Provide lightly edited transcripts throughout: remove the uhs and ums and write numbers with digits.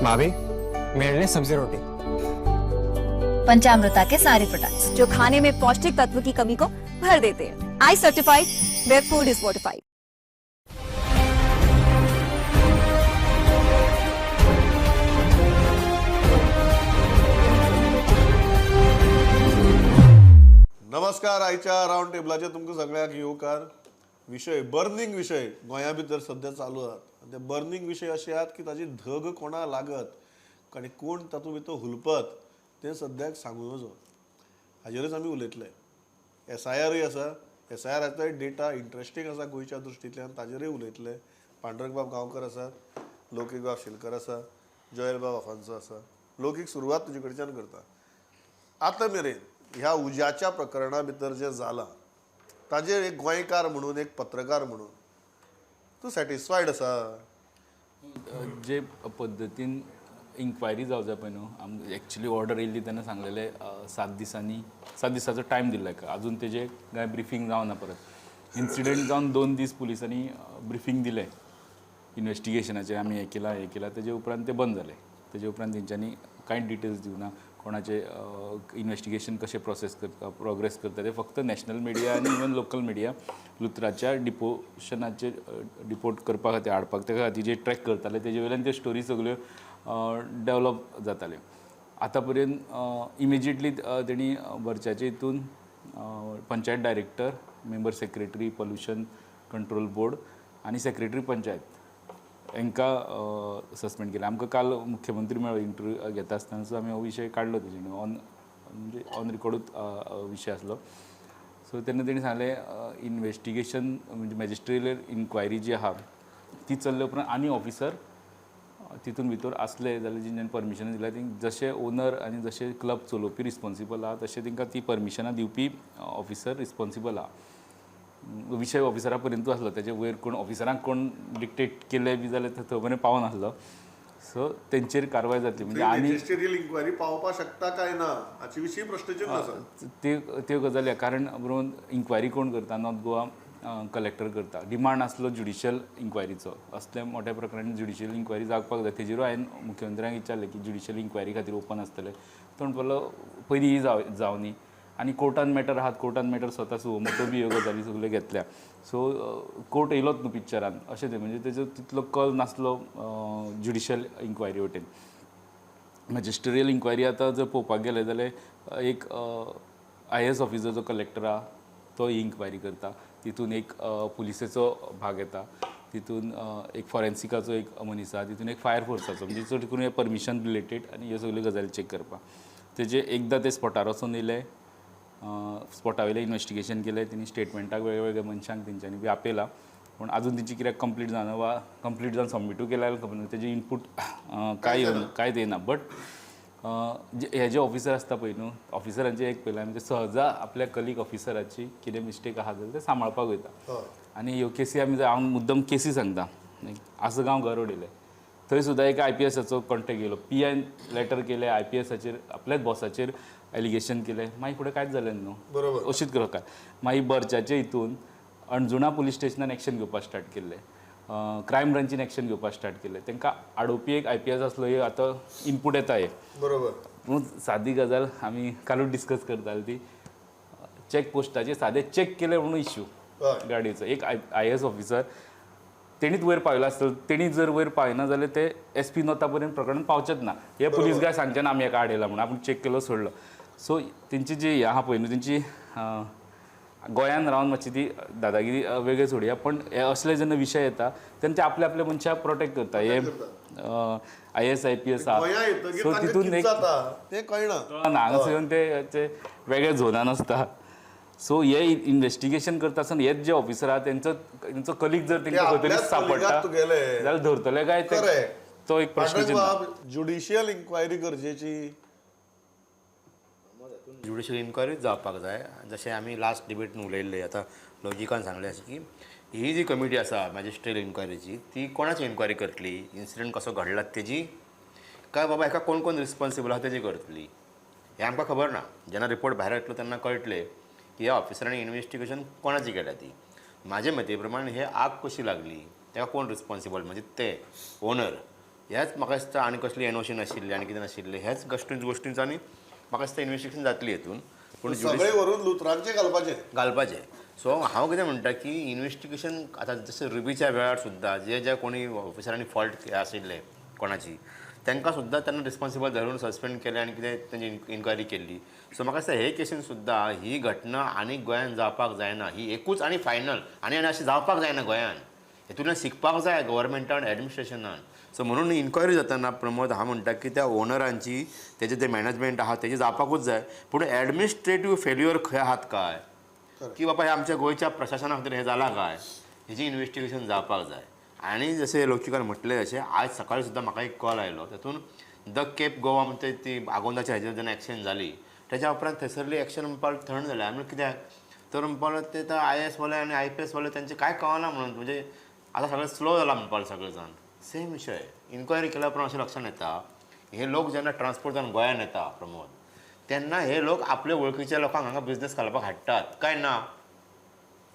भाभी, मेरे लिए सब्जी रोटी। पंचामृता के सारे प्रोडक्ट्स जो खाने में पौष्टिक तत्व की कमी को भर देते हैं। I certified, where food is fortified. नमस्कार. आयच्या रावंड टेबलाचेर तुमकां सगळ्यांक येवकार. विशय बर्निंग विशय गोंया भितर सद्या चालू आहात आनी ते बर्निंग विशय अशे आहात की ताजी धग कोणा लागत आनी कोण तातूंत भितर हुलपत तें सद्याक सांगू नजो. हाजेरच आमी उलयतले. एसआयआरूय आसा. एसआयआराचोय डेटा इंट्रस्टींग आसा गोंयच्या दृश्टींतल्यान, ताजेरूय उलयतले. पांडुरंगबाब गांवकर आसा, लौकीकबाब शेलकर आसा, जोयलबाब आफान्सो आसा. लौकीक, सुरवात तुजे कडच्यान करता. आतां मेरेन ह्या उज्याच्या प्रकरणा भितर जें जालां ताजेर एक गोंयकार म्हणून, एक पत्रकार म्हणून तूं सॅटिस्फायड आसा? जे पद्दतीन इन्क्वायरी जावं जाय पळय न्हू, आम एक्चुली ऑर्डर येयल्ली तेन्ना सांगलेलें 7 दिसांनी, 7 दिसाचो टायम दिल्लो एका. अजून तेजे कांय ब्रिफींग जावना. परत इन्सिडंट जावन 2 दीस पुलिसांनी ब्रिफींग दिलें इन्वेस्टिगेशनाचेर, आमी हें केलां हें केलां. तेजे उपरांत तें बंद जालें. तेजे उपरांत तेंच्यांनी कांय डिटेल्स दिवना, कोणाचे इन्वेस्टिगेशन कशें प्रोसेस करता, प्रोग्रेस करता ते फक्त नॅशनल मिडिया आनी इवन लोकल मिडिया लुथराच्या डिपोशनाचेर डिपोर्ट करपा खातीर हाडपाक त्या खातीर जे ट्रॅक करताले तेजे वयल्यान त्यो स्टोरी सगल्यो डेवलप जाताल्यो. आतां पर्यंत इमिजिएटली तेणी बर्चाचे हितून panchayat director, member secretary pollution control board आनी सेक्रेटरी पंचायत हांकां सस्पेंड केलें. आमकां काल मुख्यमंत्री मेळ्ळो इंटरव्यू घेता आसतना सुद्दां आमी हो विशय काडलो तेजे ऑन, म्हणजे ऑन रिकॉर्डूच विशय आसलो. सो तेन्ना तेणी सांगलें इन्वेस्टिगेशन म्हणजे मॅजिस्ट्रियल इन्क्वायरी जी आहा ती चल्ले उपरांत आनी ऑफिसर तितून भितर आसले जाल्यार जेंच्यांनी परमिशनां दिल्या ती जशे ओनर आनी जशे क्लब चलोवपी रिस्पोन्सिबल आहा तशें तांकां ती परमिशनां दिवपी ऑफिसर रिस्पोन्सिबल आहा. विशय ऑफिसरा पर्यंतूच आसलो, तेजे वयर कोण ऑफिसरांक कोण डिक्टेट केले बी जाल्यार थंय मेरेन पावनासलो. सो तेंचेर कारवाय जातली. म्हणजे आनी मॅजिस्टेरियल इन्क्वायरी पावपाक शकता काय ना हाचे विशीं प्रश्नचिन्न आसा. त्यो गजाली, कारण बरोबर इन्क्वायरी कोण करता? नॉर्थ गोवा कलेक्टर करता. डिमांड आसलो ज्युडिशियल इन्क्वायरीचो. असल्या मोठ्या प्रकरणान ज्युडिशियल इन्क्वायरी जावपाक जाय. तेजेरूय हांवें मुख्यमंत्र्यांक विचारलें की ज्युडिशियल इन्क्वायरी खातीर ओपन आसतलें. तो म्हणपाक पयलीं ही जावनी आनी कोर्टान मॅटर आहात, कोर्टान मॅटर स्वता सुमोटो बी ह्यो गजाली सगल्यो घेतल्या. सो कोर्ट येयलोच न्हू पिक्चरान अशें तें, म्हणजे तेजो तितलो कल नासलो ज्युडिशियल इन्क्वायरी वटेन. मॅजिस्ट्रियल इन्क्वायरी आतां जर पळोवपाक गेलें जाल्यार एक आयएएस ऑफिसर जो कलेक्टर आहा तो ही इन्क्वायरी करता. तितून एक पुलिसेचो भाग येता, तितून एक फॉरेन्सिकाचो एक मनीस आहा, तितून एक फायर फोर्साचो, म्हणजे चड करून हे परमिशन रिलेटेड आनी ह्यो सगल्यो गजाली चॅक करपाक. तेजे एकदां ते स्पॉटार वचोन येयले, स्पॉटा वयलें इन्वेस्टिगेशन केलें, तेणी स्टेटमेंटाक वेगवेगळ्या मनशांक तेंच्यांनी बी आपयला, पूण आजून तेंची कित्याक कंप्लीट जावना वा कंप्लीट जावन सबमिटूय केल्या खबर ना. तेजें इनपूट कांय येवना, कांयच येना. बट हे जे ऑफिसर आसता पळय न्हू, ऑफिसरांचे एक पयलें आमी ते सहजा आपल्या कलीग ऑफिसराची कितें मिस्टेक आहा जाल्यार ते सांबाळपाक वयता. आनी ह्यो केसी आमी, हांव मुद्दम केसी सांगता, आसगांव घर उडयलें थंय सुद्दां एक आयपीएसाचो कॉन्टेक्ट येयलो, पीआयन लेटर केलें आयपीएसाचेर, आपल्याच बॉसाचेर एलिगेशन केलें, मागीर फुडें कांयच जालें न्हू. बरोबर. अशीच प्रकार मागीर बर्चाचे हितून अंजुणा पुलीस स्टेशनान एक्शन घेवपाक स्टार्ट केल्लें, क्रायम ब्रांचीन एक्शन घेवपाक स्टार्ट केलें. तांकां आडोवपी एक आयपीएस आसलो, हे आतां इनपूट येता हे. बरोबर. पूण सादी गजाल आमी कालूच डिस्कस करताले ती चॅक पोस्टाचेर सादें चॅक केलें म्हणून इश्यू गाडयेचो. एक आयएएस ऑफिसर तेणीच वयर पावयलो आसतलो, तेणी जर वयर पावयना जाल्यार ते एस पी नोता पर्यंत प्रकरण पावचेच ना. हे पुलीस गाय सांगचे ना आमी हेका आडयला म्हणून, आपूण चॅक केलो सोडलो. सो तेंची जी हें आहा पळय न्हू, तेंची गोंयान रावन मातशी ती दादागिरी वेगळी सोडया, पण हे असले जेन्ना विशय येता तेन्ना ते आपल्या आपल्या मनशाक प्रोटेक्ट करता. हे आयएएस आयपीएस आहा, सो तितून एक तें कळना, हांगासर येवन ते वेगळ्या झोनान आसता. सो हे इन्वेस्टिगेशन करता आसतना हेच जे ऑफिसर आहा तेंचो तेंचो कलीग जर तेंकां खंय तरी सांपडटा जाल्यार धरतले काय ते, तो एक प्रश्न. ज्युडिशियल इन्क्वायरी गरजेची. ज्युडिशियल इन्क्वायरी जावपाक जाय. जशें आमी लास्ट डिबेटीन उलयल्ले, आतां लॉजिकान सांगलें अशें की ही जी कमिटी आसा मॅजिस्ट्रियल इन्क्वायरीची ती कोणाची इन्क्वायरी करतली, इन्सिडंट कसो घडला तेजी, काय बाबा हेका कोण कोण रिस्पोन्सिबल आहा तेजी करतली, हें आमकां खबर ना. जेन्ना रिपोर्ट भायर येतलो तेन्ना कळटलें की ह्या ऑफिसरांनी इन्वेस्टिगेशन कोणाची केल्या ती. म्हाजे मती प्रमाण हे आग कशी लागली तेका कोण रिस्पोन्सिबल, म्हणजे ते ओनर ह्याच म्हाका दिसता आनी कसली एनओसी नाशिल्ली आनी कितें नाशिल्लें ह्याच गोश्टींचो आनी म्हाका दिसता इन्वेस्टिगेशन जातली हितून. पूण सगळे व्हरून लुथरांचे घालपाचे घालपाचें. सो हांव कितें म्हणटा की इन्वेस्टिगेशन आतां जशें रुबीच्या वेळार सुद्दां जे जे कोणी ऑफिसरांनी फॉल्ट आशिल्ले कोणाची तांकां सुद्दां तेन्ना रिस्पॉन्सिबल धरून सस्पेंड केलें आनी कितें तेंची इन्क्वायरी केल्ली. सो म्हाका दिसता हे केसीन सुद्दां ही घटना आनी गोंयान जावपाक जायना, ही एकूच आनी फायनल आनी आनी अशें जावपाक जायना गोंयान. हेतूंतल्यान शिकपाक जाय गव्हर्मेंटान एडमिनिस्ट्रेशनान. सो म्हणून इन्क्वायरी जातना प्रमोद हांव म्हणटा की त्या ओनरांची तेजें तें मॅनेजमेंट आहा तेजें जावपाकूच जाय, पूण एडमिनिस्ट्रेटीव फेल्युअर खंय आहात काय की बाबा हे आमच्या गोंयच्या प्रशासना खातीर हें जालां काय हेजें इन्वेस्टिगेशन जावपाक जाय. आनी जशें लोचिकान म्हटलें तशें आज सकाळी सुद्दां म्हाका एक कॉल आयलो तातूंत the Cape Goa म्हणटा ती आगोंदाच्या हेजेर जेन्ना एक्शन जाली तेज्या उपरांत थंयसरली एक्शन म्हणपाक थंड जाली. आनी कित्याक तर म्हणपाक ते IAS वाले आनी IPS वाले तेंचें कांय कळना म्हणून म्हणजे आतां सगळें स्लो जाला म्हणपाक सगळें जाण. सेम विशय इन्क्वायरी केल्या उपरांत अशें लक्षांत येता हे लोक जेन्ना ट्रान्सपोर्ट जावन गोंयान येता प्रमोद तेन्ना हे लोक आपले वळखीच्या लोकांक हांगा बिजनेस घालपाक हाडटात काय ना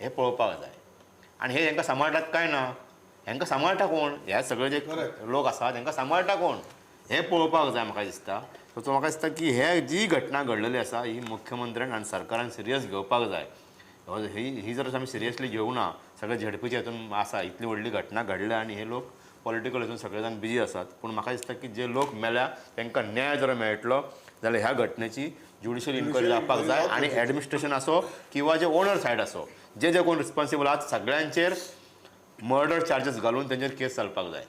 हें पळोवपाक जाय. आनी हे हेंकां सांबाळटात काय ना, हेंकां सांबाळटा कोण, ह्या सगळे जे लोक आसात हेंकां सांबाळटा कोण हें पळोवपाक जाय म्हाका दिसता. सो म्हाका दिसता की हे जी घटना घडलेली आसा ही मुख्यमंत्र्यान आनी सरकारान सिरियस घेवपाक जाय. ही ही जर आमी सिरियसली घेवना सगळे झेडपीचे हितून आसा, इतली व्हडली घटना घडल्या आनी हे लोक पॉलिटिकल हितून सगळे जाण बिजी आसात. पूण म्हाका दिसता की जे लोक मेल्या तांकां न्याय जर मेळटलो जाल्यार ह्या घटनेची ज्युडिशियल इन्क्वायरी जावपाक जाय. आनी एडमिनिस्ट्रेशन आसो किंवा जे ओनर सायड आसो जे जे कोण रिस्पॉन्सिबल आहात सगळ्यांचेर मर्डर चार्जीस घालून तेंचेर केस चलपाक जाय.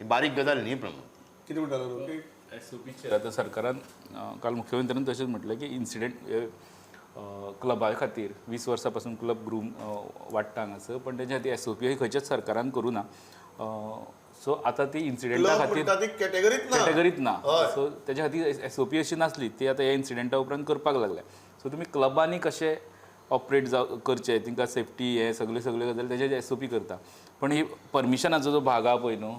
ही बारीक गजाल न्ही प्रमोद. कितें म्हणटालो SOPचेर आतां सरकारान काल मुख्यमंत्र्यान तशेंच म्हटलें की इन्सिडेंट क्लबा खातीर 20 वर्सां पासून क्लब ग्रूम वाडटा हांगासर, पण तेच्या खातीर SOP ही खंयच्याच सरकारान करूं ना. सो आतां ती इन्सिडेंटा खातीर कॅटेगरीत ना, सो तेच्या खातीर SOP अशी नासली ती आतां ह्या इन्सिडेंटा उपरांत करपाक लागल्या. सो तुमी क्लबांनी कशें ऑपरेट जाव करचें तांकां सेफ्टी हें सगळें सगळें गजाली तेजेर SOP करता. पण ही परमिशनाचो जो भाग आहा पळय न्हू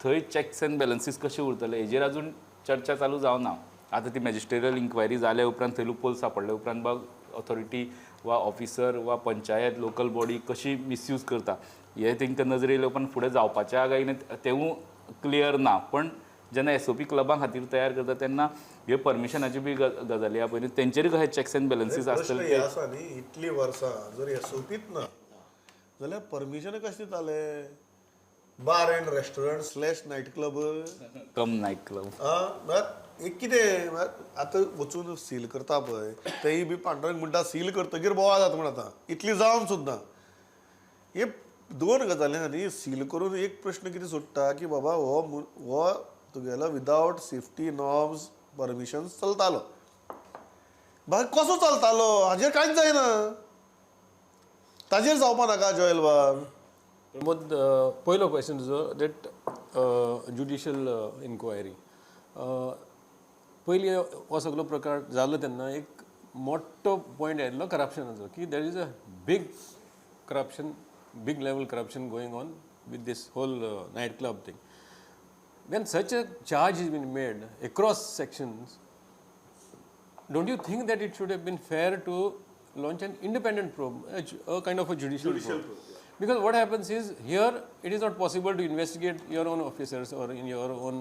थंय चॅक्स एंड बॅलन्सीस कशें उरतले हेजेर अजून चर्चा चालू जावना. आतां ती मॅजिस्ट्रियल इन्क्वायरी जाल्या उपरांत थंय लुपोल सांपडल्या उपरांत बा ऑथॉरिटी वा ऑफिसर वा पंचायत लोकल बॉडी कशी मिसयूज करता हे तांकां नजरे येयले उपरांत फुडें जावपाचें काय ना तेवूय क्लियर ना. पण जेन्ना SOP क्लबां खातीर तयार करता तेन्ना ह्यो परमिशनाच्यो बी गजाली आहा पळय तेंचेरूय कशे चॅक्स एंड बॅलन्सीस आसतले. हे आसा न्ही इतली वर्सां जर SOPच ना जाल्यार परमिशन कशें दिताले? Bar and restaurant slash night club cum night club एक कितें आतां वचून सील करता पळय तेय बी पांडुरंग म्हणटा सील करतगीर बोवाळ जाता म्हण आतां इतली जावन सुद्दां हे दोन गजाली न्ही सील करून एक प्रश्न कितें सुट्टा की बाबा हो हो तुगेलो विदावट सेफ्टी नॉर्म्स परमिशन्स चलतालो, बाकी कसो चलतालो हाजेर कांयच जायना, ताजेर जावपा नाका जॉयल बाब. प्रमोद, पयलो क्वेश्चन तुजो that judicial inquiry पयली हो सगलो प्रकार जालो तेन्ना एक मोठो पॉयंट आयिल्लो करप्शनाचो की there is a big corruption, big level corruption going on with this whole night club thing. When such a charge has been made across sections, don't you think that it should have been fair to launch an independent probe, a kind of a judicial probe? Yeah. Because what happens is, here it is not possible to investigate your own officers or in your own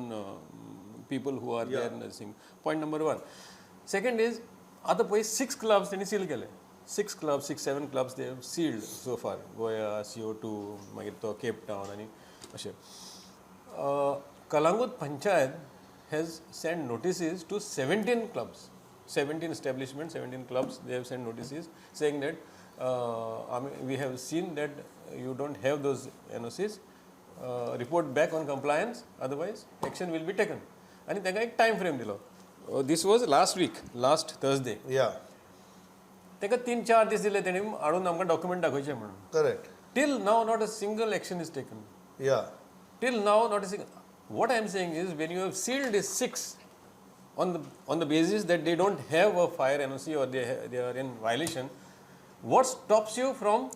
people who are there in the thing. Point number one. Second is, आता पळय 6 clubs त्यांनी seal केले. 6 clubs, 6, 7 clubs they have sealed so far. Goa, CO2, मागीर तो Cape Town आनी अशें. Calangute Panchayat has sent notices to 17 clubs, 17 establishments, 17 clubs. They have sent notices saying that we have seen that you don't have those NOCs, report back on compliance, otherwise action will be taken. आनी तांकां एक time frame दिलो. This was last week, last Thursday. Yeah. तांकां 3-4 दीस दिले तेणी हाडून आमकां डॉक्युमेंट दाखोवचें म्हणून. Correct. Till now not a single action is taken. Yeah. Till now not a single. What I am saying is, when you have sealed these 6 on the basis that they don't have a fire NOC or they are in violation, what stops you from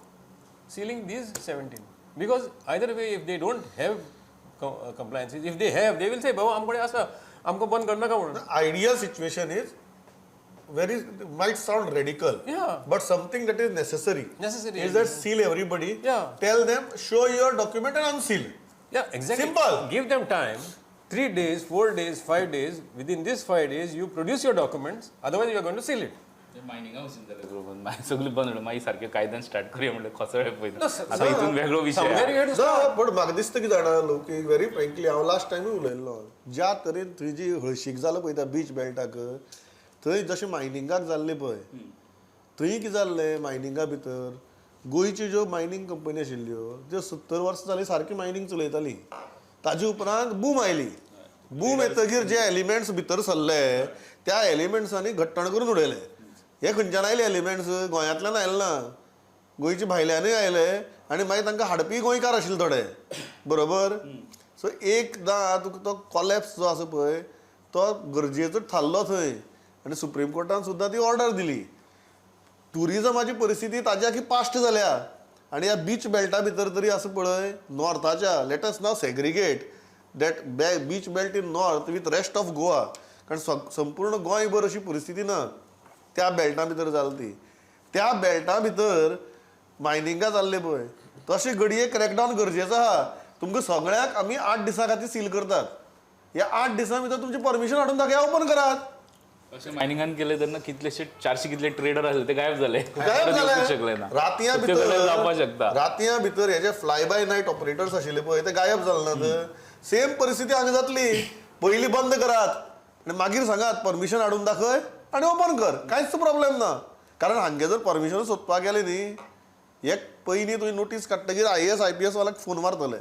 sealing these 17? Because either way, if they don't have compliances, if they have, they will say, "Baba, amko asa, amko band karna ka म्हणून." Ideal situation is very, might sound radical, yeah, but something that is necessary. Necessary is that seal everybody. Yeah. Tell them, show your document and unseal. Yeah, exactly. Simple. Give them time. 3 days, 4 days, 5 days, within this 5 days you produce your documents, otherwise you are going to seal it. मायनिंगा वचून जालें सगळें बंद, मागीर सारकें कायद्यान start करूया म्हणल्यार कोसळ्ळे पळय आतां हितून वेगळो विशय. पण म्हाका दिसता की जाणा लोक व्हेरी फ्रँकली हांव लास्ट टायमूय उलयल्लो, ज्या तरेन थंय जी हळशीक जाला पळय त्या बीच बेल्टाक, थंय जशें मायनिंगाक जाल्लें पळय थंय कितें जाल्लें, मायनिंगा भितर गोंयच्यो ज्यो मायनींग कंपनी आशिल्ल्यो त्यो 70 वर्सां जाली सारकी मायनींग चलयताली. ताजे उपरांत बूम आयली, बूम येतगीर जे एलिमेंट्स भितर सरले त्या एलिमेंट्सांनी घट्टण करून उडयले. हे खंयच्यान आयले एलिमेंट्स? गोंयांतल्यान आयले ना, गोंयचे भायल्यानूय आयले आनी मागीर तांकां हाडपी गोंयकार आशिल्ले थोडे, बरोबर. सो एकदां तुका तो कॉलॅप्स जो आसा पळय तो गरजेचो थारलो थंय आनी सुप्रीम कोर्टान सुद्दां ती ऑर्डर दिली. ट्युरिजमाची परिस्थिती ताज्या की पास्ट जाल्या आनी ह्या बीच बेल्टा भितर तरी आसा पळय नॉर्थाच्या, let us now segregate that beach belt in north with rest of Goa, कारण संपूर्ण गोंयभर अशी परिस्थिती ना त्या बेल्टा भितर जाल ती. त्या बेल्टा भितर मायनिंगा जाल्ले पळय तशें घडये क्रॅकडावन गरजेचो आहा. तुमकां सगळ्यांक आमी 8 दिसां खातीर सील करतात, ह्या 8 दिसां भितर तुमचें परमिशन हाडून दाखया, ओपन करात. अशें मायनिंगान केलें तेन्ना कितलेशे 400 कितले ट्रेडर आसले ते गायब जाले, गायब जाले. रातयां भितर, रातयां भितर हे जे फ्लाय बाय नायट ऑपरेटर्स आशिल्ले पळय ते गायब जाले ना. सेम परिस्थिती हांगा जातली, पयलीं बंद करात आनी मागीर सांगात परमिशन हाडून दाखय आनी ओपन कर, कांयच प्रॉब्लेम ना. कारण हांगे जर परमिशन सोदपाक गेले न्ही, एक पयलीं तुवें नोटीस काडटकीर IAS IPS वाल्याक फोन मारतले,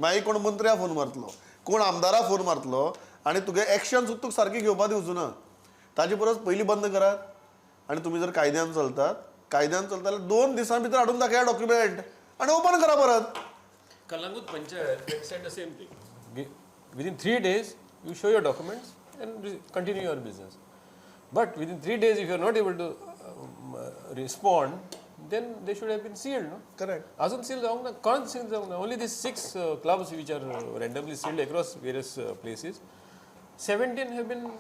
मागीर कोण मंत्र्याक फोन मारतलो, कोण आमदाराक फोन मारतलो आनी तुगे एक्शन सुद्दां तुका सारकी घेवपा दिवचो ना. ताजे परस पयलीं बंद करात आनी तुमी जर कायद्यान चलतात, कायद्यान चलता जाल्यार 2 दिसां भितर हाडून दाखया डॉक्युमेंट आनी ओपन करा परत. Calangute panchayat said the same thing, within 3 days you show your documents and continue your business. But within 3 days if you are not able to respond, then they should have been sealed, no? Correct. Azun seal जावंक ना, कोण seal जावंक ना. Only these 6 clubs which are randomly sealed across various places, 17 have been.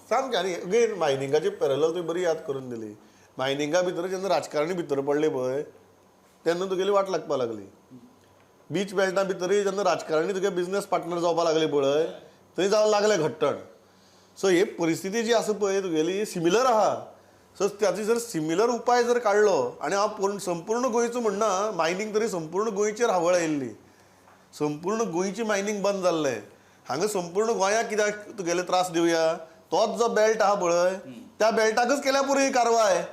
सामकें. आनी again मायनिंगाची parallel तुवें बरी याद करून दिली. मायनिंगा भितर जेन्ना राजकारणी भितर पडले पळय तेन्ना तुगेली वाट लागपाक लागली. बीच बेल्टा भितरूय जेन्ना राजकारणी तुगे बिजनेस पार्टनर जावपाक लागले पळय थंय जावं लागलें घट्टण. सो ही परिस्थिती जी आसा पळय तुगेली सिमिलर आहा. सो ताची जर सिमिलर उपाय जर काडलो, आनी हांव संपूर्ण गोंयचो म्हणना, मायनींग तरी संपूर्ण गोंयचेर हावळ आयिल्ली, संपूर्ण गोंयची मायनींग बंद जाल्लें. हांगा संपूर्ण गोंयाक कित्याक तुगेले त्रास दिवया? तोच जो बेल्ट आहा पळय त्या बेल्टाकच केल्या पुरो ही कारवाय,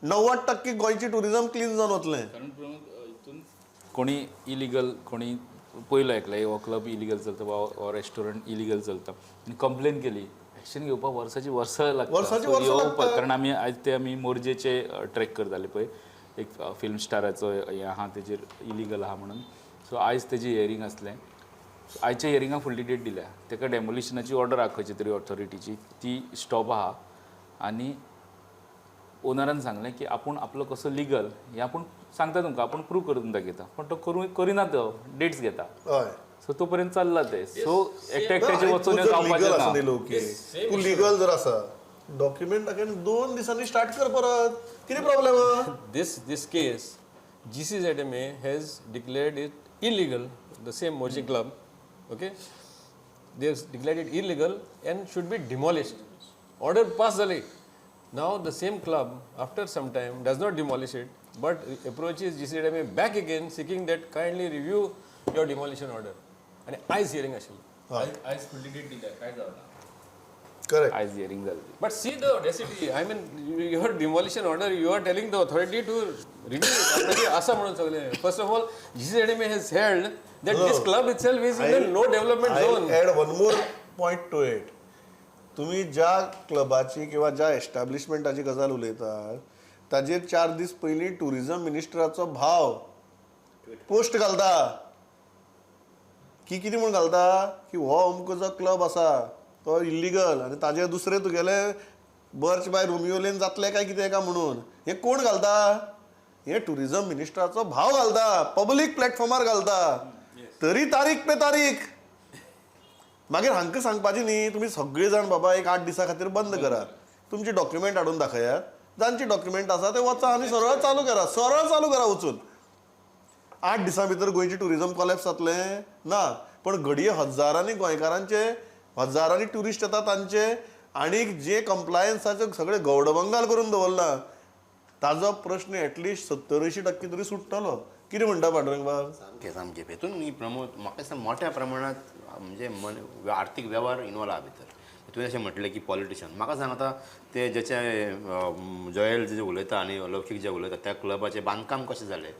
90% गोंयची ट्युरिजम क्लीन जावन वतलें. कारण हितून कोणी इलिगल, कोणी पयलो एकले हो क्लब इलिगल चलता वा रेस्टॉरंट इलिगल चलता आनी कंप्लेन केली, एक्शन घेवपाक वर्साची वर्सां लागता. कारण आमी आयज ते आमी मोरजेचे ट्रॅक करताले पळय, एक फिल्म स्टाराचो हें आहा तेजेर इलिगल आहा म्हणून. सो आयज तेजें हियरींग आसलें, आयच्या हियरिंगाक फुडली डेट दिल्या. ताका डेमोलिशनाची ऑर्डर आहा खंयची तरी ऑथॉरिटीची, ती स्टॉप आहा आनी ओनरान सांगलें की आपूण आपलो कसो लिगल हें आपूण सांगता तुमकां, आपूण प्रूव करून दाखयता, पण तो करिना, तो डेट्स घेता. हय, सो तो पर्यंत चल्ला ते. सो एकट्या एकट्याचे वचून जावपाचें ना. तूं लिगल जर आसा डॉक्युमेंट दाखय, 2 दिसांनी स्टार्ट कर परत, कितें problem? This case GCZMA has declared it illegal, the same Morjim club, okay, they have declared it illegal and should be demolished. Order pass जाली. Now the same club after some time does not demolish it but approaches GCZMA back again seeking that kindly review your demolition order. आनी आयज hearing आशिल्लें. आयज फुडली date दिल्या, काय जावना. Correct, आयज हियरींग जाली. But see the audacity, I mean your demolition order you are telling the authority to review it आसा म्हणून सगळें. First of all GCZMA has held that this club itself is in a no development zone. Add one more point to it. तुम्ही ज्या क्लबाची किंवा ज्या एस्टॅब्लिशमेंटाची गजाल उलयतात ताजेर 4 दीस पयलीं ट्युरिजम मिनिस्टराचो भाव पोस्ट घालता की कितें म्हूण घालता की हो अमको जो क्लब आसा तो इल्लिगल आनी ताजे दुसरे तुगेले बर्च बाय रोमियो लेन जातले काय कितें काय म्हणून. हें कोण घालता? हें ट्युरिजम मिनिस्टराचो भाव घालता, पब्लीक प्लॅटफॉर्मार घालता. तरी तारीख पे तारीख. मागीर हांकां सांगपाचें न्ही तुमी सगळे जाण बाबा एक 8 दिसां खातीर बंद करात, तुमचे डॉक्युमेंट हाडून दाखयात, जांचे डॉक्युमेंट आसा ते वचा आनी सरळ चालू करा, सरळ चालू करा वचून. 8 दिसां भितर गोंयचें ट्युरिजम कॉलॅप्स जातलें ना. पण घडये हजारांनी गोंयकारांचे, हजारांनी ट्युरिस्ट येता तांचे, आनी जे कंप्लायन्साचे सगळे गौडबंगाल करून दवरला ताजो प्रश्न एटलिस्ट 70-80% तरी सुट्टलो. कितें म्हणटा पांडुरंग बाब? सामकें सामकें हेतून न्ही प्रमोद, म्हाका दिसता मोठ्या प्रमाणात म्हणजे मन आर्थीक वेव्हार इनवॉल्व आहा भितर. तुवें अशें म्हटलें की पॉलिटिशन, म्हाका सांग आतां ते जेचे जोयल जे उलयता आनी लौकीक जे उलयता त्या क्लबाचें बांदकाम कशें जालें,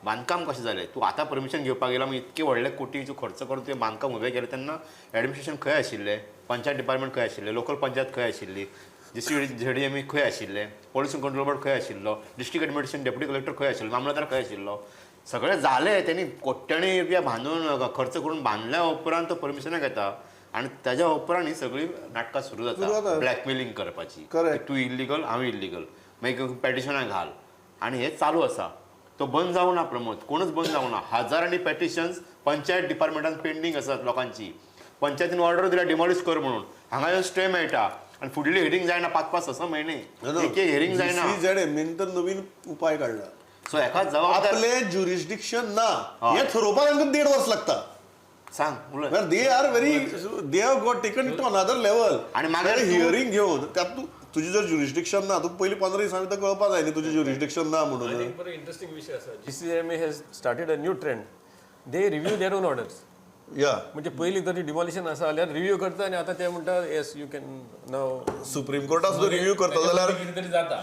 बांदकाम कशें जालें? तूं आतां परमिशन घेवपाक गेला मागीर इतके व्हडले कोटीचो खर्च करून तुवें बांदकाम उबें केलें तेन्ना एडमिनिस्ट्रेशन खंय आशिल्लें, पंचायत डिपार्टमेंट खंय आशिल्लें, लोकल पंचायत खंय आशिल्ली, GCZMA खंय आशिल्लें, पोल्युशन कंट्रोल बोर्ड खंय आशिल्लो, डिस्ट्रिक्ट एडमिनिस्ट्रेशन डेप्युटी कलेक्टर खंय आशिल्लो, मामलदार खंय आशिल्लो, सगळें जालें. तेणी कोट्यांनी रुपया बांदून खर्च करून बांदल्या उपरांत तो परमिशनाक येता आनी ताज्या उपरांत ही सगळीं नाटकां सुरू जाता, ब्लॅकमेलिंग करपाची, तूं इल्लिगल हांव इल्लिगल, मागीर पेटिशनां घाल, आनी हें चालू आसा. तो बंद जावना प्रमोद, कोणूच बंद जावना. हजारांनी पेटिशन्स पंचायत डिपार्टमेंटान पेंडींग आसात लोकांची. पंचायतीन ऑर्डर दिल्या डिमॉलिश कर म्हणून, हांगा येवन स्टे मेळटा आनी फुडली हियरींग जायना, 5-5, 6-6 म्हयने एक एक हियरींग जायना. GCZMA तर नवीन उपाय काडला, सो एका जबाबदार आपले ज्युरिस्डिक्शन ना हे थरोवपाक तांकां 1.5 वर्स लागता. सांग उलय. They are very, they have got taken to another level. आनी मागीर हियरींग घेवन त्यात तुजी जर ज्युरिस्डिक्शन ना, तुका पयलीं 15 दिसां भितर कळपाक जाय न्ही तुजें ज्युरिस्डिक्शन ना म्हणून. एक बरो इंट्रस्टिंग विशय आसा, GCZMA has started a new trend, they review their own orders. या म्हणजे पयलीं तरी डिमॉलिशन आसा जाल्यार रिव्यू करता आनी आतां ते म्हणटा yes you can now. Supreme कोर्टात सुद्दां रिव्यू करता जाल्यार कितें तरी जाता.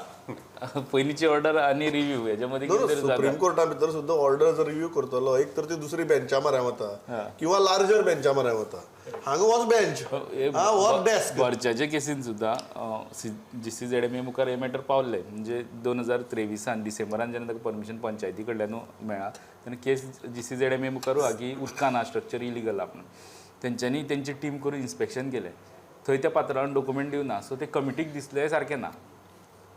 पयलींची ऑर्डर आनी रिव्यू हेच्या मदीं कितें तरी जाता. सुप्रीम कोर्टा भितर सुद्दां ऑर्डर जर रिव्यू करतलो, एक तर ती दुसरी बेंचा म्हऱ्यान वता किंवा लार्जर बेंचा म्हऱ्यान वता. हांगा वच बेंच, वच डेस्क. बर्चाच्या केसीन सुद्दां GCZMA मुखार हे मॅटर पावल्ले. म्हणजे 2023 डिसेंबरान जेन्ना ताका परमिशन पंचायती कडल्यान मेळ्ळा तेन्ना केस GCZMA मुखार आहा की उदकान आहा, स्ट्रक्चर इलिगल आहा म्हणून. तेंच्यांनी तेंची टीम करून इन्स्पेक्शन केलें, थंय त्या पात्रान डॉक्युमेंट दिवना. सो ते कमिटीक दिसलें सारकें ना,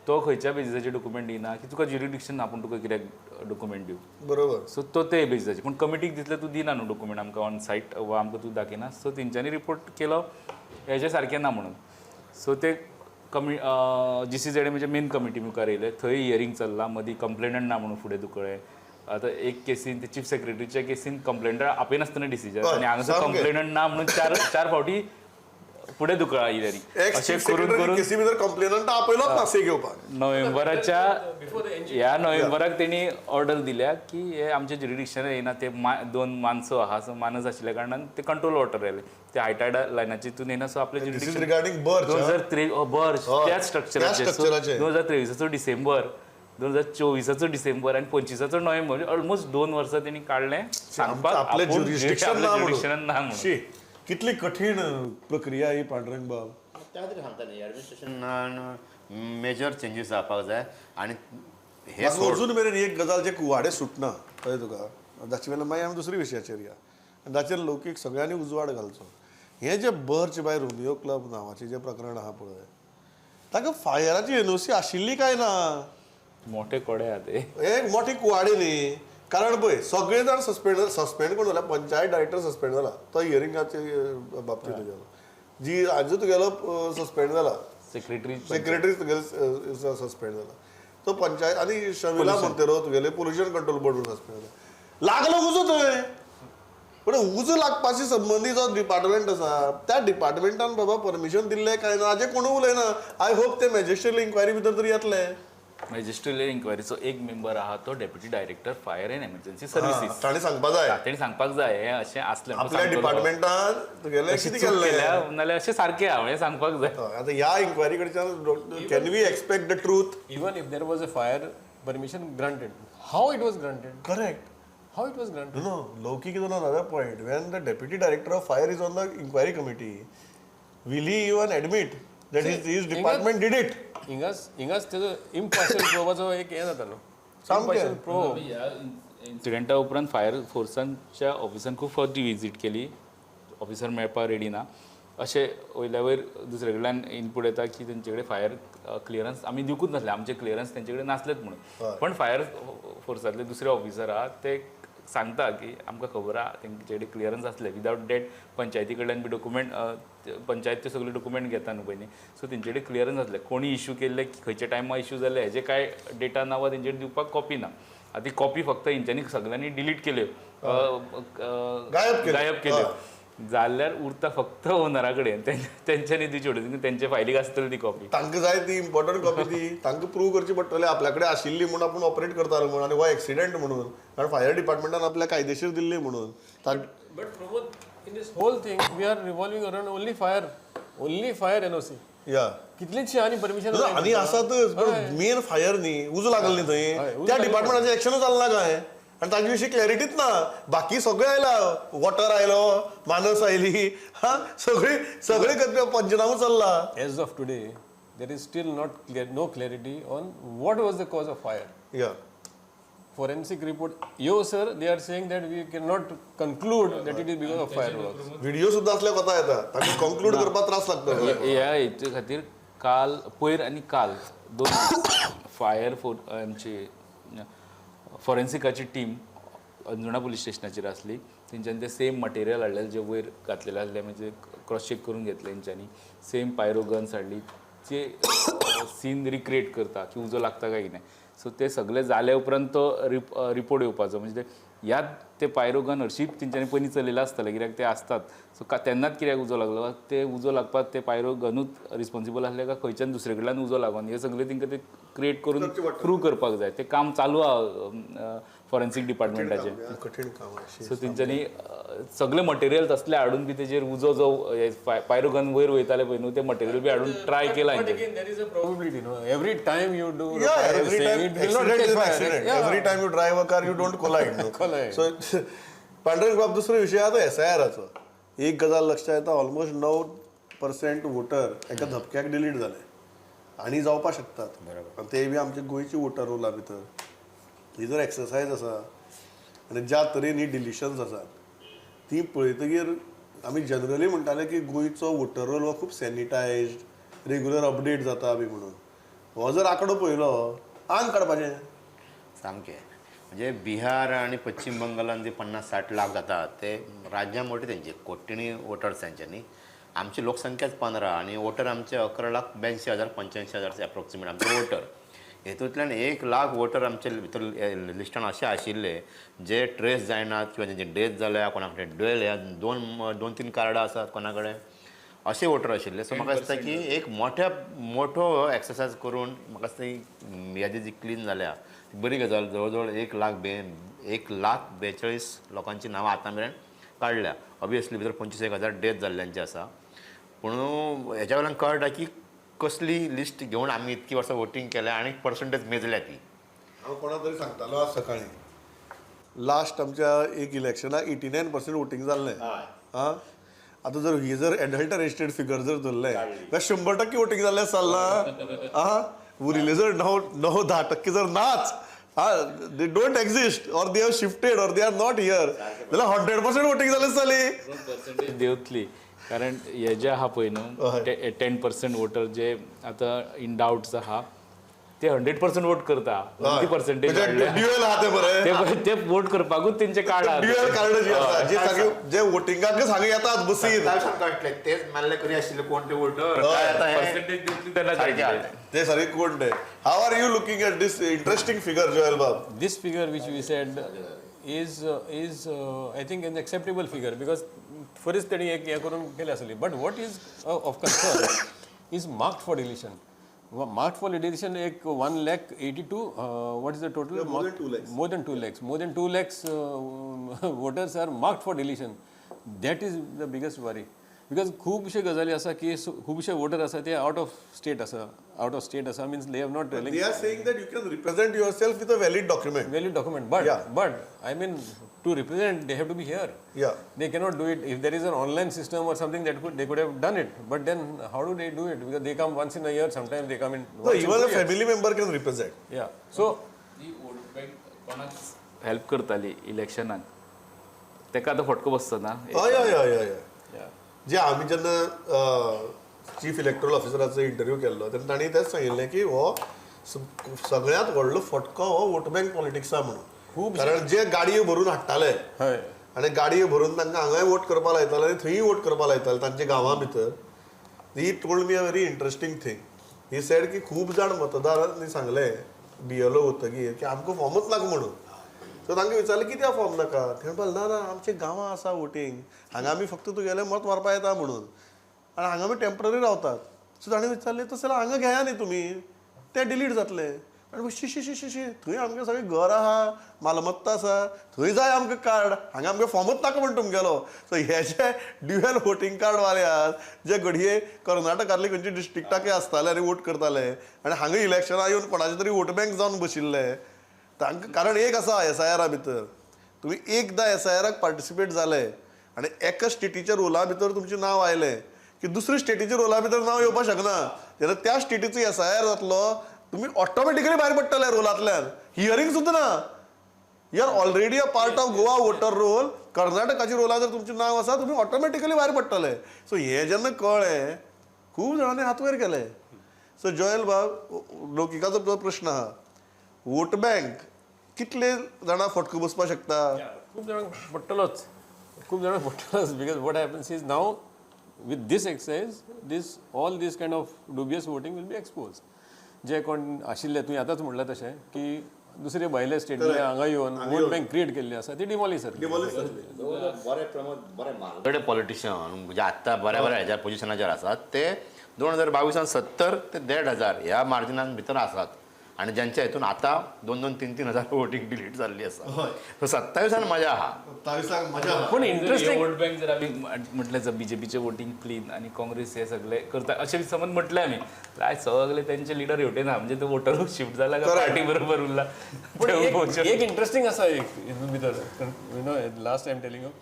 तो खंयच्या बेजिसाचेर डॉक्युमेंट दिना की तुका ज्युरिडिक्शन ना पूण तुका कित्याक डॉक्युमेंट दिवं, बरोबर. सो तो ते बेजिसाचेर. पूण कमिटीक दिसलें तूं दिना न्हू डॉक्युमेंट आमकां ऑन सायट वा आमकां तूं दाखयना. सो तेंच्यांनी रिपोर्ट केलो हेजे सारकें ना म्हणून. सो ते कमी GCZMA main committee मुखार येयले, थंय हियरींग चल्लां, मदीं कंप्लेनंट ना म्हणून फुडें दुकळ्ळें. आतां एक केसीन ते चीफ सेक्रेटरीच्या केसीन कंप्लेनंट आपयनासतना डिसिजन, आनी हांगासर कंप्लेनंट ना म्हणून 4 फावटी फुडें दुकळा हियरींग. अशें करून करून केसी भितर कंप्लेनंट आपयलोच ना से घेवपाक. नोव्हेंबराच्या ह्या नोव्हेंबराक तेणी ऑर्डर दिल्या की हे आमच्या ज्युरिडिक्शनार येना, ते 2 माणसो आहा, सो मानस आशिल्ल्या कारणान ते कंट्रोल वॉटर आयले, ते हायटायड लायनाचे हितून येना. सो आपले jurisdiction regarding birch 2023 birch त्याच स्ट्रक्चराचे 2023 डिसेंबर, 2024 डिसेंबर आनी 25 नोव्हेंबर, म्हणजे ऑलमोस्ट 2 वर्सां तेणी काडलें सांगपाक आपलें ज्युरिस्डिक्शन ना म्हणून. कितली कठीण प्रक्रिया ही पांडुरंग बाब. त्या खातीर सांगता न्ही, एडमिनिस्ट्रेशनान मेजर चेंजीस जावपाक जाय. आनी हे अजून मेरेन एक गजाल जे कुवाडे सुटना कळ्ळें तुका, ताचे वेल्यान मागीर आमी दुसऱ्या विशयाचेर या आनी ताचेर लौकीक सगळ्यांनी उजवाड घालचो. हें जें बर्च बाय रोमियो क्लब नांवाचें जें प्रकरण आहा पळय, ताका फायराची NOC आशिल्ली काय ना, मोठे कोडे आहा ते, एक मोठे कुवाडे न्ही. कारण पळय सगळे जाण सस्पेंड कोण जाला, पंचायत डायरेक्टर सस्पेंड जाला, तो हियरिंगाचे बाबतींत तुगेलो, जी आजू तुगेलो सस्पेंड जाला, सेक्रेटरी तुगेलो सस्पेंड जाला, तो पंचायत आनी शमिला मोंतेरो तुगेले पोल्युशन कंट्रोल बोर्ड सस्पेंड जाला. लागलो उजो थंय, पण उजो लागपाचे संबंदी जो डिपार्टमेंट आसा त्या डिपार्टमेंटान बाबा परमिशन दिल्लें काय ना हाजें कोणूय उलयना. I hope ते मॅजिस्ट्रियल इन्क्वायरी भितर तरी येतलें. मॅजिस्ट्रियल इन्क्वायरीचो एक मेंबर आहा तो deputy director fire and emergency services, ताणें सांगपाक जाय, ताणें सांगपाक जाय हें अशें आसलें आपल्या डिपार्टमेंटान तुगेलें कितें केल्लें नाल्यार अशें सारकें आहा हें सांगपाक जाय. आतां ह्या इन्क्वायरी कडच्यान can we expect the truth? Even if there was a fire permission granted, how it was granted? Correct. How it was granted? No, Laukik is on another point. When the deputy director of fire is on the inquiry committee, will he even admit that his department did it? हिंगाच तेजो impartial प्रोबाचो एक हें जाता न्हू, सामकें. Probe ह्या इन्सिडेंटा उपरांत fire फोर्सांच्या ऑफिसान खूब फावटी विजीट केली, ऑफिसर मेळपाक रेडी ना. अशें वयल्या वयर दुसरे कडल्यान इनपूट येता की तेंचे कडेन फायर क्लियरन्स आमी दिवकूच नासले, आमचे क्लियरन्स तेंचे कडेन नासलेच म्हणून. पण फायर फोर्सांतले दुसरे ऑफिसर आहा ते सांगता की आमकां खबर आहा तेंचे कडेन क्लियरन्स आसले, विदावट डेट पंचायती कडल्यान बी डॉक्युमेंट, पंचायत ते सगळे डॉक्युमेंट घेता न्हू पयलीं, सो तेंचे कडेन क्लियरन्स आसले. कोणी इशू केल्ले, खंयच्या टायमार इशू जाले हेजे कांय डेटा ना वा तेंचे कडेन दिवपाक कॉपी ना. आतां ती कॉपी फक्त हेंच्यांनी सगळ्यांनी डिलीट केल्यो, गायब केल्यो जाल्यार उरता फक्त ओनरा कडेन. तेंच्यांनी दिवची पडटली, तेंचे फायलीक आसतली ती कॉपी. तांकां जाय ती इम्पॉर्टंट कॉपी, ती तांकां प्रूव करची पडटली आपल्या कडेन आशिल्ली म्हणून आपूण ऑपरेट करतालो म्हणून, आनी हो एक्सिडंट म्हणून, कारण फायर डिपार्टमेंटान आपल्याक कायदेशीर दिल्ली म्हणून. But Pramod, in this whole thing we are revolving around only fire NOC. या कितलीचशी आनी परमिशन आनी आसातच, पण मेन फायर न्ही, उजो लागलो न्ही थंय, त्या डिपार्टमेंटाचें एक्शनूच जालें ना काय, आनी ताजे विशीं क्लॅरिटीच ना. बाकी सगळें आयला, वॉटर आयलो, मानस आयली, हा सगळी सगळी पंचनामो चल्ला. As of today there is still not clear, no clarity on what was the cause of fire. Yeah Forensic report, yo sir, they are saying that we cannot conclude that it is because of fireworks. Video सुद्धा असल्या कथा येता, तांकां conclude करपाक त्रास लागता. ह्या हेचे खातीर काल पयर आनी काल दोन फायर फोर आमची फॉरेन्सिकाची टीम अंजुणा पुलीस स्टेशनाचेर आसली. तेंच्यांनी ते सेम मटेरियल हाडलेले जे वयर घातलेले आसले, म्हणजे क्रॉस चॅक करून घेतले तेंच्यांनी. सेम पायरो गन्स हाडली, जे सीन रिक्रिएट करता की उजो लागता काय कितें. सो ते सगळे जाल्या उपरांत तो रिपोर्ट येवपाचो. म्हणजे ते ह्यात ते पायरो गन हरशीं तेंच्यांनी पयलीं चलयलें आसतलें, कित्याक ते आसतात. सो तेन्नाच कित्याक उजो लागलो, ते उजो लागपाक ते पायरो गनूच रिस्पोन्सिबल आसले काय खंयच्यान दुसरे कडल्यान उजो लागून, हे सगळें तांकां ते क्रिएट करून प्रूव करपाक जाय. ते काम चालू आहा फॉरेन्सीक डिपार्टमेंटाचें. कठीण काम. सो तेंच्यांनी सगळें मटेरियल तसलें हाडून बी तेजेर उजो जो पायरो गन वयर वयताले पळय न्हू, ते मटेरियल बी हाडून ट्राय केला. There is a probability, no? Every time you do every time accident is accident. Every time you drive a car you don't collide. So Pandurang बाब, दुसरो विशय आसा तो एसआयआराचो. एक गजाल लक्षात येता, ऑलमोस्ट 9% वोटर एका धपक्याक डिलीट जाले आनी जावपाक शकतात. बरोबर, ते बी आमचे गोंयची वोटर रोला भितर ही जर एक्सरसायज आसा आनी ज्या तरेन ही डिलिशन्स आसात ती पळयतगीर आमी जनरली म्हणटाले की गोंयचो वोटर रोल हो खूब सॅनिटायज्ड, रेगुलर अपडेट जाता बी म्हणून. हो जर आंकडो पळयलो आंग काडपाचें सामकें. म्हणजे बिहार आनी पश्चिम बंगालान जे 50-60 लाख जातात ते राज्यां मोठी तेंची, कोटींनी वोटर्स तेंच्यांनी. आमची लोकसंख्याच 15 आनी वोटर आमचे 11,82,000 85,000 एप्रोक्सिमेट आमचे वोटर. हेतूंतल्यान 1 लाख वोटर आमचे भितर लिस्टान अशे आशिल्ले जे ट्रेस जायनात किंवा तेंचे डेथ जाल्या, कोणा कडेन ड्युएल ह्या 2-3 कार्डां आसात कोणा कडेन, अशे वोटर आशिल्ले. सो म्हाका दिसता की एक मोठो एक्सरसायज करून म्हाका दिसता ही यादी जी क्लीन जाल्या ती बरी गजाल. जवळ जवळ 1,42,000 लोकांची नांवां आतां मेरेन काडल्या. ऑबियसली भितर 25,000 डेथ जाल्ल्यांची आसा, पूण हेज्या वयल्यान कळटा की कसली लिस्ट घेवन आमी इतकी वर्सां वोटींग केल्या आनी पर्संटेज मेजल्या ती. हांव कोणा तरी सांगतालो आज सकाळीं, लास्ट आमच्या एक इलेक्शनाक 89% वोटींग जाल्लें. आं, आतां जर ही जर एडल्टरेस्टेड फिगर जर धरलें जाल्यार 100% वोटींग जाल्लें चल्लां. आं, उरिल्ले जर 9-10% जर नाच, हा, they don't exist or they have shifted or they are not here, जाल्यार 100% वोटींग जालें चली. पर्संटेज देंवतली, कारण हे जे आहा पळय न्हू 10% वोटर जे आतां इन डावट्स आहा ते 100% वोट करता. ती पर्संटेज ड्युएल आहा ते बरें, ते वोट करपाकूच तेंचे कार्ड आहा. ड्युएल कार्ड जी आसा, जी सारकी जे वोटिंगाक हांगा येतात बसीन कळटलें तेच मारले करी आशिल्ले कोण ते वोटर पर्संटेज देंवतली तेन्ना कळटलें ते सारके कोण ते. How are you looking at this interesting figure, Joel बाब? This figure which we said is I think an acceptable figure, because बरीच तेणी एक हें करून केलें आसली. But what is of concern is marked for deletion. Marked for deletion एक 1,82,000, what is the total? More than 2 lakhs. More than 2 lakhs. More than 2 lakhs voters are marked for deletion. That is the biggest worry. Because खूबशे गजाली आसा की खूबशे water आसा ते out of state आसा. Out of state आसा means they have not They are saying that you can represent yourself with a valid document. Valid document, but Yeah. But I mean to represent they have to be here. Yeah. They cannot do it if there is an online system or something that could they could have done it. But then how do they do it? Because they come once in a year, sometimes they come in No, once in even 2 a years. family member can represent. Yeah. So he vote bank कोणाक help करताली इलेक्शनाक तेका आतां फटको बसता ना. हय हय हय हय. yeah. जे आमी जेन्ना चीफ इलेक्टोरल ऑफिसराचो इंटरव्यू केल्लो तेन्ना तांणी तेंच सांगिल्लें की हो सगळ्यांत व्हडलो फटको हो वोट बँक पॉलिटिक्सा म्हणून. कारण जे गाडयो भरून हाडटाले हय. आनी गाडयो भरून तांकां हांगाय वोट करपाक लायताले आनी थंय वोट करपाक लायताले तांच्या गांवां भितर. He told me a very interesting thing. He said की खूब जाण मतदारांनी सांगलें BLO वतगीर की आमकां फॉर्मूच नाका म्हणून. सो तांकां विचारलें कित्याक फॉर्म नाका, ते म्हणपाक ना ना आमच्या गांवां आसा वोटींग, हांगा आमी फक्त तुगेलें मत मारपा येता म्हणून, आनी हांगा आमी टेंपररी रावतात. सो ताणें विचारलें तशें जाल्यार हांगा घेया न्ही तुमी, तें डिलीट जातलें. आनी शी शी शी शी शी थंय आमगें सगळें घर आहा, मालमत्ता आसा, थंय जाय आमकां कार्ड, हांगा आमगें फॉर्मूच नाका म्हण तुमगेलो. सो हे जे ड्युएल वोटींग कार्ड वाले आहात जे घडये कर्नाटकांतले खंयचे डिस्ट्रिक्टाकय आसताले आनी वोट करताले आनी हांगा इलेक्शनाक येवन कोणाचे तरी वोट बँक जावन बशिल्ले तांकां, कारण एक आसा एसआयआरा भितर तुमी एकदां एसआयआराक पार्टिसिपेट जाले आनी एका स्टेटीच्या रोला भितर तुमचें नांव आयलें की दुसऱ्या स्टेटीच्या रोला भितर नांव येवपाक शकना, जाल्यार त्या स्टेटीचो एसआयआर जातलो, तुमी ऑटोमॅटिकली भायर पडटले रोलांतल्यान, हियरींग सुद्दां ना. You are already a part of Goa voter roll, कर्नाटकाच्या रोला जर तुमचें नांव आसा तुमी ऑटोमॅटिकली भायर पडटले. सो हें जेन्ना कळ्ळें खूब जाणांनी हात वयर केले. सो जोएल बाब, लोकिकाचो जो प्रश्न आहा, वोट बँक कितले जाणां फटको बसपाक शकता? खूब जाणांक पडटलोच, खूब जाणांक पडटलोच, because what happens is now with this exercise this all this kind of dubious voting will be expose. जे कोण आशिल्ले तुवें आतांच म्हणलां तशें की दुसरे भायले स्टेटींतले हांगा येवन वोट बँक क्रिएट केल्ली आसा ती डिमॉलिश जातली. बरे प्रमोद, बरे म्हालगडे पॉलिटिशियन म्हणजे आत्तां बऱ्या बऱ्या हेज्या पोजिशनाचेर आसात ते 2022 70 ते 1500 ह्या मार्जिनान भितर आसात, आनी ज्यांच्या हितून आतां 2-2, 3-3 हजार वोटींग डिलीट जाल्ली आसा. सो 27 मजा आहा, 27 मजा. पूण इंट्रस्टींग वोट बँक जर आमी म्हटलें बीजेपीचे वोटींग क्लीन आनी काँग्रेस हे सगळे करता अशें समज म्हटलें आमी, आयज सगळे तेंचे लिडर हेवटेन आहा, म्हणजे ते वोटरूच शिफ्ट जाला काय पार्टी बरोबर उरला. पूण एक इंट्रस्टींग आसा एक हितून भितर, you know last time telling you,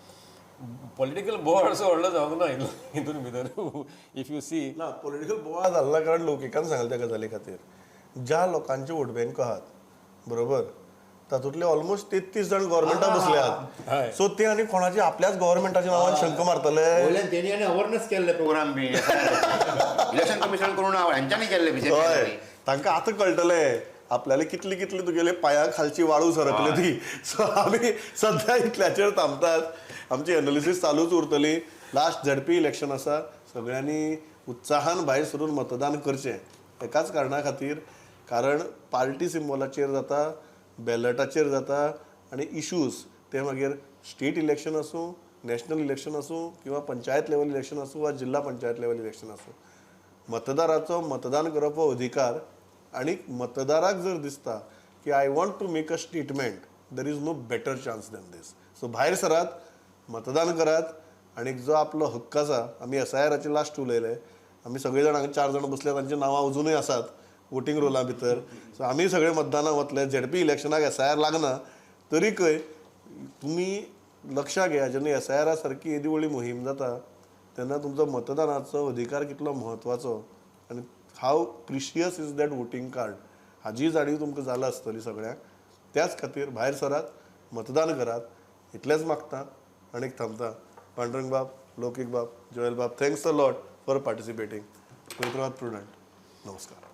political बोवाळ असो व्हडलो जावंक ना हितून भितर, if you सी. ना पॉलिटिकल बोवाळ जाल्ला कारण लोकिकान सांगलें त्या गजाली खातीर, ज्या लोकांचे वोट बँक आहात बरोबर तातूंतले ऑलमोस्ट 33 जाण गव्हर्मेंटाक बसले आहात. सो ते आनी कोणाचे आपल्याच गव्हर्मेंटाच्या नांवान शंक मारतले. वयल्यान तेणी आनी अवेरनेस केल्ले प्रोग्राम बी इलेक्शन कमिशन करून हेंच्यांनी केल्ले बीजेपी. हय, तांकां आतां कळटलें आपल्याला कितली कितली तुगेले पांया खालची वाळू सरकली ती. सो आमी सद्या इतल्याचेर थांबतात, आमची एनालिसीस चालूच उरतली. लास्ट झेडपी इलेक्शन आसा, सगळ्यांनी उत्साहान भायर सरून मतदान करचें, एकाच कारणा खातीर, कारण पार्टी सिम्बॉलाचेर जाता, बॅलटाचेर जाता आनी इशूज ते मागीर स्टेट इलेक्शन आसूं, नॅशनल इलेक्शन आसूं किंवा पंचायत लेवल इलेक्शन आसूं वा जिल्हा पंचायत लेवल इलेक्शन आसूं, मतदाराचो मतदान करप हो अधिकार. आनी मतदाराक जर दिसता की I want to make a statement, there is no better chance than this. So भायर सरात, मतदान करात आनी जो आपलो हक्क आसा, आमी एसआयआराचे लास्ट उलयले, आमी सगळे जाण हांगा 4 जाण बसले तांची नांवां अजुनूय आसात वोटींग रोला भितर. सो आमी सगळे मतदानाक वतले, झेडपी इलेक्शनाक एसआयआर लागना तरीकय तुमी लक्षां घेया, जेन्ना एसआयआरा सारकी येदी व्हडली मोहीम जाता तेन्ना तुमचो मतदानाचो अधिकार कितलो म्हत्वाचो आनी how precious is that voting card हाजी जाणीव तुमकां जाला आसतली सगळ्यांक. त्याच खातीर भायर सरात, मतदान करात, इतलेंच मागता आनी थांबता. पांडुरंग बाब, लौकीक बाब, जोएल बाब, thanks a lot for participating. पवित्रवाद prudent, नमस्कार.